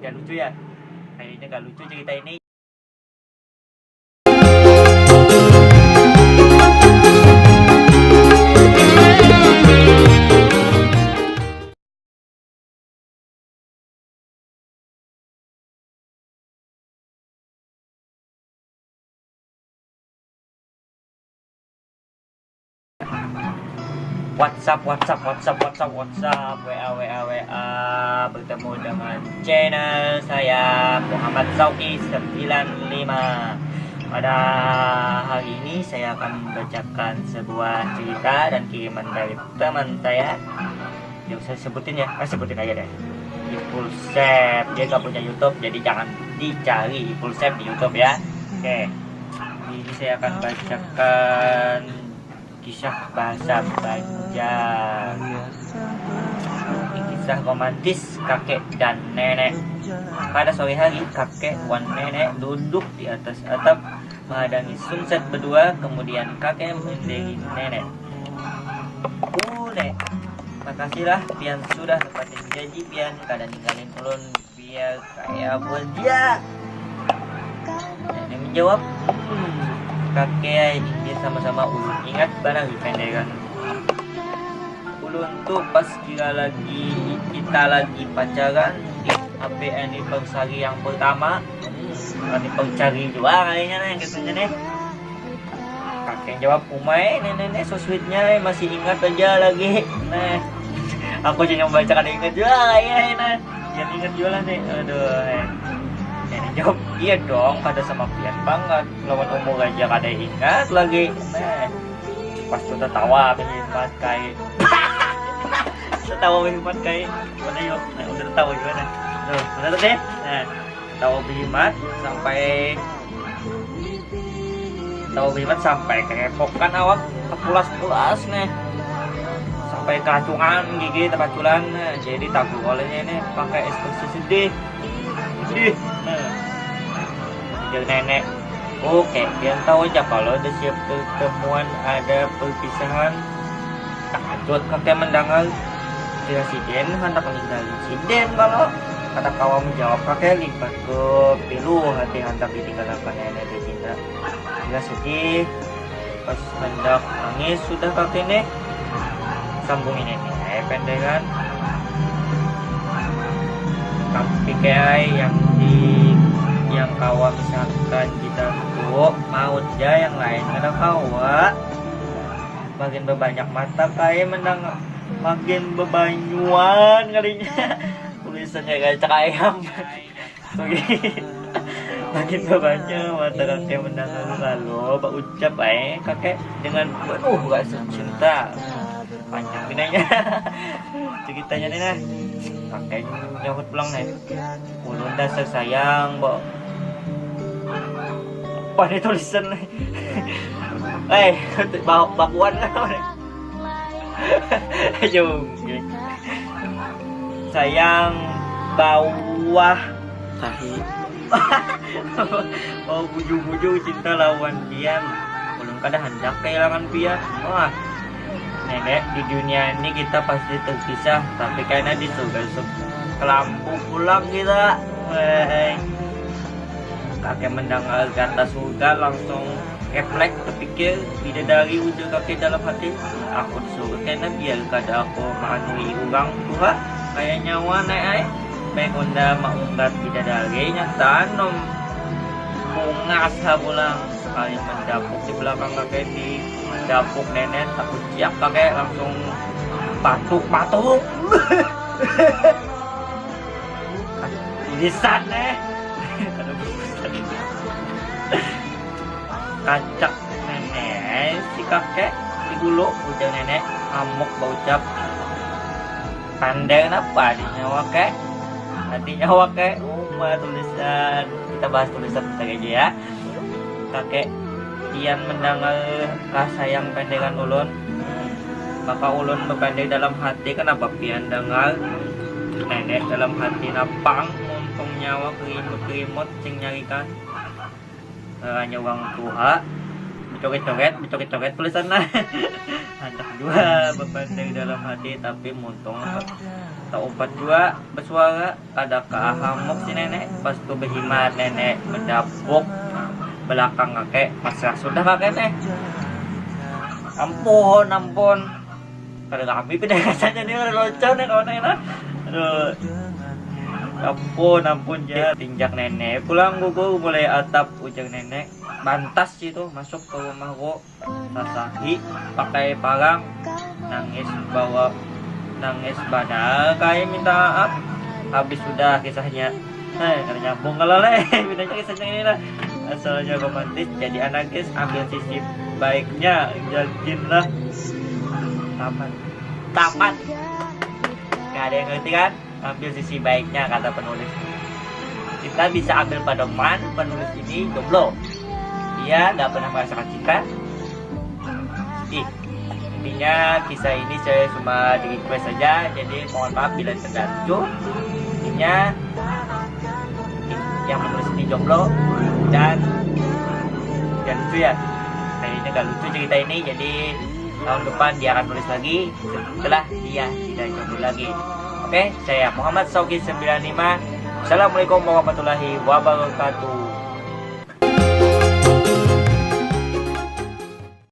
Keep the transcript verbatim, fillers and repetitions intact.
Gak lucu ya? Kayaknya gak lucu cerita ini. WhatsApp, WhatsApp, WhatsApp, WhatsApp, WA, WA, WA, bertemu dengan channel saya, Muhammad Zauki sembilan lima. Pada hari ini saya akan membacakan sebuah cerita dan kiriman dari teman saya. Yang saya sebutin ya, eh, sebutin aja deh. Ipul Sep, dia gak punya YouTube, jadi jangan dicari Ipul Sep di YouTube ya. Oke, ini saya akan bacakan kisah bahasa Banjar. Kisah romantis kakek dan nenek. Pada sore hari, kakek wan nenek duduk di atas atap menghadangi sunset berdua, kemudian kakek menderi nenek. Uh, Nek, makasihlah pian sudah nepatin janji pian, kada ninggalin ulun biar kaya buhan dia. Nenek menjawab, hmm, kakek, inggih sama-sama, ulun ingat banar penderan ulun tu pas kira lagi, kita lagi pacaran di H P anniversary yang pertama. Hmm, anniversary jua kayaknya nih, katanya nih. Kakek jawab, "Umai, nenek, nenek, so sweetnya, eh, masih ingat aja lagi." Nah, aku aja yang baca kada ingat juga kayaknya, nah. Yang ingat juga lah nih. Aduh, eh. Nenek jawab, "Iya dong, kada sama pian banget. Lawan umur aja kada ingat lagi." Nah, pas tu tertawa, bihimat kai. Tertawa, bihimat kai. Mana yuk? Nah, udah tertawa gimana? Tuh, mana tadi? Nah, tertawa bihimat sampai, tertawa bihimat sampai kerepokan awak, kepulas-pulas nih. Sampai keracunan gigi, terpaculan. Nah, jadi tagur olehnya ini pakai ekspresi sedih. Sedih. Nah. Ujar nenek, "Oke, pian tahu aja kalau ada siap pertemuan, ada perpisahan." Takajut kakek mendangar. Kira sidin handak ninggalin sidin kalau kada kawa menjawab kakek, limbah tu pilu hati handak ditinggalkan nenek tercinta. Kira sedih, pas handak nangis sudah kakek nih. Sambung ini nih, eh, penderan. Tapi kayak yang di, yang kawa misalkan kita tuh mau aja yang lain kada kawa. Makin bebanyak mata kayak menang, makin bebanyuan kalinya. Tulisannya kayak cekayam. Oke. Makin bebanyak mata kakek menang lalu, lalu berucap, eh, kakek dengan penuh rasa cinta. Panjang pinanya. Ceritanya nih nah. Kakek nyahut pulang nih. Ulun dasar sayang, Mbok. Wah, ini tulisan nih. Eh, bakuan lah. Jungkir. Sayang bawah tahi. Oh, bujur-bujur cinta lawan pian. Ulun kada handak kehilangan pian. Wah. Nenek, di dunia ini kita pasti terpisah, tapi karena di surga se-, kelampu pulang kita. Weh. Kakek mendengar kata surga langsung refleks terpikir bidadari, ujar kakek dalam hati. Aku disuruh kena biar kada aku maanui urang tuha kaya nyawa naik ai. Baik unda maunggat bidadari nyata nom bungas ha pulang. Sekali mendapuk di belakang kakek, di dapuk nenek, takuciak kakek langsung batuk-batuk. Tulisan eh. Ada tulisan. Kacak nenek si kakek di gulu, ujar nenek ngamuk baucap. Pandai napa di nyawa kek? Tadi nyawa kek uma tulisan. Kita bahas tulisan bentar aja ya. Kakek, pian mendengar kasayang penderan ulun. Maka ulun bependek dalam hati, kenapa pian dengar nenek dalam hati napang, muntung nyawa kerimut-kerimut sing nyarikan. Ngarannya urang tuha, Coret-coret, coret-coret tulisan lah. Handak jua bapandai dalam hati, tapi muntung taumpat jua basuara, kada kaahamuk si nenek. Pas tu bahimat nenek, badabuk balakang kakek, pasrah sudah kakek neh. Ampun, ampun. Kada kami pindah rasanya nih, kada lucu nih kawan lah. Aduh. Ampun, ampun, ja. Tinjak nenek pulang gugur mulai atap, ujar nenek. Bantas situ masuk ke rumah gua. Sasahi pakai parang, nangis bawa, nangis banar kayak minta maaf. Habis sudah kisahnya. Hei, kada nyambung kalau leh. Bedanya kisahnya ini lah. Asalnya romantis, jadi anarkis, ambil sisi baiknya, jadilah tamat. Tamat. Gak ada yang ngerti kan? Ambil sisi baiknya, kata penulis. Kita bisa ambil pedoman, penulis ini jomblo. Ia gak pernah merasakan cinta. Sedih. Intinya kisah ini saya cuma di request saja, jadi mohon maaf bila tidak lucu. Intinya yang menulis ini jomblo dan tidak lucu ya. Kayaknya gak lucu cerita ini, jadi tahun depan dia akan nulis lagi setelah dia tidak jomblo lagi. Oke, saya Muhammad Sauki sembilan lima. Assalamualaikum warahmatullahi wabarakatuh.